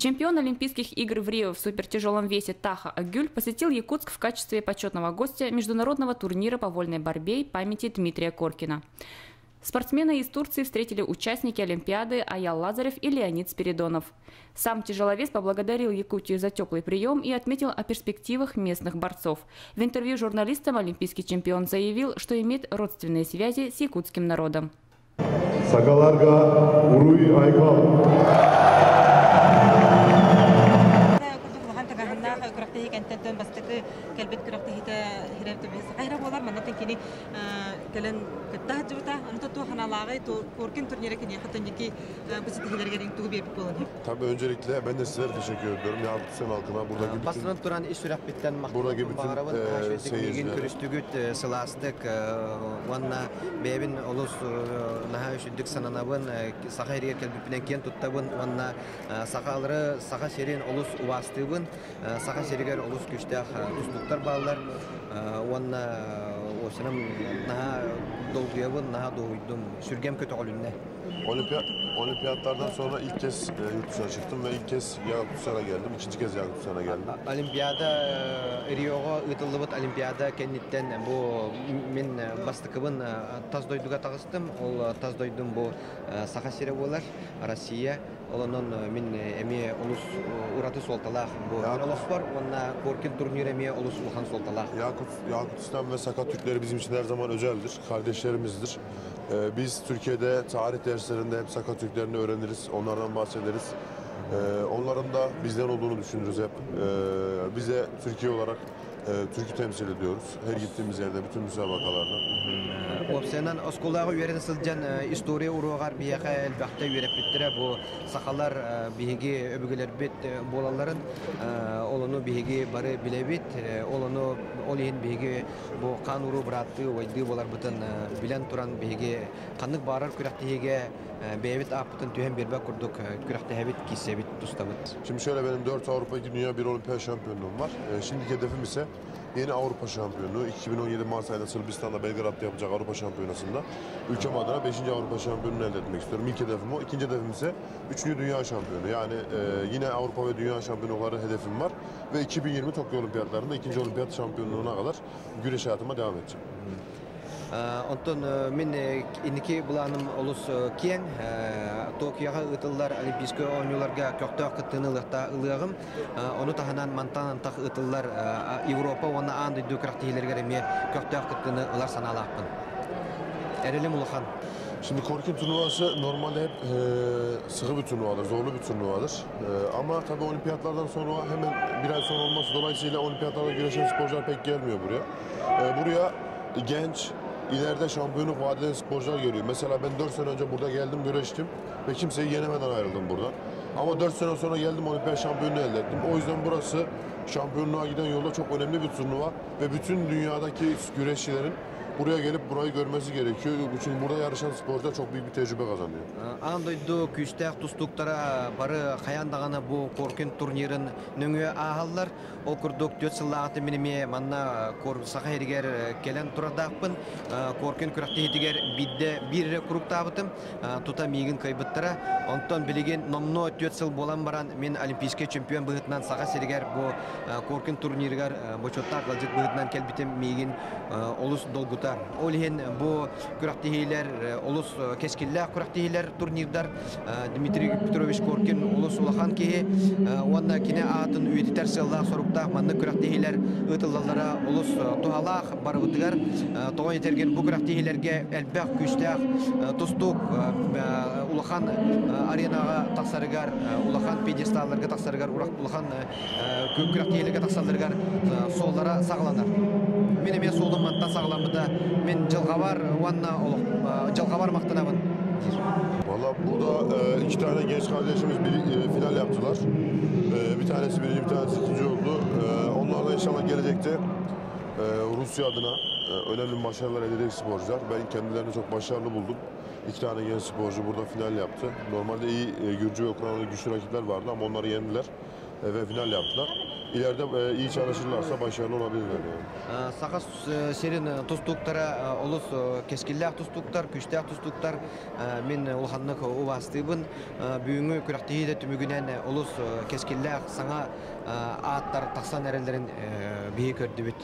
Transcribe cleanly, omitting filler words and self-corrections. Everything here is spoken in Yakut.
Чемпион Олимпийских игр в Рио в супертяжелом весе Таха Акгюль посетил Якутск в качестве почетного гостя международного турнира по вольной борьбе памяти Дмитрия Коркина. Спортсмены из Турции встретили участники Олимпиады Аял Лазарев и Леонид Спиридонов. Сам тяжеловес поблагодарил Якутию за теплый прием и отметил о перспективах местных борцов. В интервью журналистам олимпийский чемпион заявил, что имеет родственные связи с якутским народом. Сахаларга уруй айхал. Кэлбит күрэхтэһиитэ хайра буолар манна кини кэлэн кытта сылдьыбыта аны туох санаалааҕый Коркин турнира киниэхэ төнники бу ситиһиилэригэр тугу биэрбит буолан. Tabii öncelikle ben de sizlere teşekkür ediyorum. Yakutistan halkına, buradaki bütün Бастатан туран ис сүрэхпиттэн Buradaki bütün махтанабын seyircilere. Көрүстүгүт сылаастык уонна бэйэбин олус наһаа үчүгэйдик сананабын, Саха сиригэр кэлбиппинэн киэн туттабын уонна сахалары, Саха сирин олус убаастыыбын, Саха сиригэр олус күүстээх тустууктар бааллар уонна осынам наһаа долгуйабын, наһаа дуоһуйдум, сүргэм көтөҕүлүннэ. Olimpiyatlardan sonra ilk kez yurt dışına çıktım ve ilk kez Yakutistan'a geldim. İkinci kez Yakutistan'a geldim. Олимпиада, Риоҕа ыытыллыбыт Олимпиада кэнниттэн бу мин бастакыбын тас дойдуга таҕыстым. Ол тас дойдум бу Саха сирэ буолар, Россия. Онон мин эмиэ олус ураты суолталаах бу олохпор уонна Коркин турнир эмиэ олус улахан суолталаах. Yakutistan ve Saka Türkleri bizim için her zaman özeldir, kardeşlerimizdir. Biz Türkiye'de tarih derslerinde hep Saka Türklerini öğreniriz, onlardan bahsederiz. Onların da bizden olduğunu düşünürüz hep. Biz de Türkiye olarak Türk'ü temsil ediyoruz. Her gittiğimiz yerde, bütün müsabakalarda. Уопсайынан оскуолаҕа үөрэнэ сылдьан история уруогар биһиэхэ элбэхтэ үөрэппиттэрэ бу сахалар биһиги өбүгэлэрбит буолалларын, ол ону биһиги бары билэбит, ол ону ол иһин биһиги бу хаан уруу бырааттыы убайдыы буоларбытын билэн туран биһиги ханнык баҕарар күрэхтэһиигэ бэйэбит ааппытын түһэн биэрбэт курдук күрэхтэһэбит, киирсэбит, тустабыт. Şimdi şöyle, benim 4 Avrupa, 2 Dünya, 1 Olimpiyat şampiyonluğum var. Şimdiki hedefim ise yeni Avrupa şampiyonluğu. 2017 Mart ayında Sırbistan'da Belgrad'da yapacak Avrupa Şampiyonası'nda ülkem adına 5. Avrupa şampiyonluğunu elde etmek istiyorum. İlk hedefim o. İkinci hedefim ise 3. Dünya şampiyonu. Yani yine Avrupa ve Dünya şampiyonlukları hedefim var. Ve 2020 Tokyo Olimpiyatlarında ikinci olimpiyat şampiyonluğuna kadar güreş hayatıma devam edeceğim. Онтон мин инники былааным олус киэҥ, Токиоҕа ыытыллар Олимпийскай оонньууларга көхтөөх кыттыыны ылыаҕым. Ону таһынан мантан антах ыытыллар Европа уонна аан дойду күрэхтэһиилэригэр эмиэ көхтөөх кыттыыны ылар санаалаахпын. Эрэлим улахан. Şimdi Korkin turnuvası normalde hep sıkı bir turnuvadır, zorlu bir turnuvadır. Ama tabii olimpiyatlardan sonra hemen bir ay sonra olması dolayısıyla olimpiyatlarda güreşen sporcular pek gelmiyor buraya. Buraya genç, ileride şampiyonluk vaat eden sporcular geliyor. Mesela ben 4 sene önce burada geldim, güreştim ve kimseyi yenemeden ayrıldım buradan. Ama 4 sene sonra geldim, olimpiyat şampiyonluğu elde ettim. O yüzden burası şampiyonluğa giden yolda çok önemli bir turnuva ve bütün dünyadaki güreşçilerin buraya gelip burayı görmesi gerekiyor. Çünkü burada yarışan sporcular çok büyük bir tecrübe kazanıyor. Аан дойду күүстээх тустууктара бары хайаан даҕаны бу Коркин турнирын нөҥүө ааһаллар. Ол курдук түөрт сыллааҕыта мин эмиэ манна Саха сиригэр кэлэн турардаахпын. Коркин күрэхтэһиитигэр биирдэ биир эрэ куруктаабытым. Тута миигин кыайбыттара. Онтон билигин номнуо түөрт сыл буолан баран мин олимпийский чемпион быһыытынан Саха сиригэр бу Коркин турнирыгар бочуоттаах ыалдьыт быһыытынан кэлбитим миигин олус долгутар. Ол иһин бу күрэхтэһиилэр олус кэскиллээх күрэхтэһиилэр, турнирдар. Дмитрий Петрович Коркин олус улахан киһи уонна кини аатын үйэтитэр сыаллаах соруктаах маннык күрэхтэһиилэр ыытыллаллара олус туһалаах барыбытыгар. Тоҕо диэтэргин бу күрэхтэһиилэргэ элбэх күүстээх тустуук улахан аренаҕа тахсарыгар, улахан пьедесталларга тахсарыгар, улахан күрэхтэһиилэргэ тахсалларыгар суоллара саҕаланар. Мин эмиэ суолум мантан саҕаламмыта. Мин дьылҕабар уонна дьылҕабар махтанабын. Valla burada iki tane genç kardeşimiz bir final yaptılar. Bir tanesi birinci, bir tanesi ikinci oldu. Onlar da inşallah gelecekte Rusya adına önemli başarılar elde edecek sporcular. Ben kendilerini çok başarılı buldum. İki tane genç sporcu burada final yaptı. Normalde iyi Gürcü ve Ukraynalı güçlü rakipler vardı ama onları yendiler ve final yaptılar. İleride iyi çalışırlarsa başarılı olabilirler yani. Саха сирин тустууктара олус кэскиллээх тустууктар, күүстээх тустууктар. Мин улаханнык убаастыыбын. Бүгүҥҥү күрэхтэһии да түмүгүнэн олус кэскиллээх саҥа ааттар тахсан эрэллэрин биһи көрдүбүт.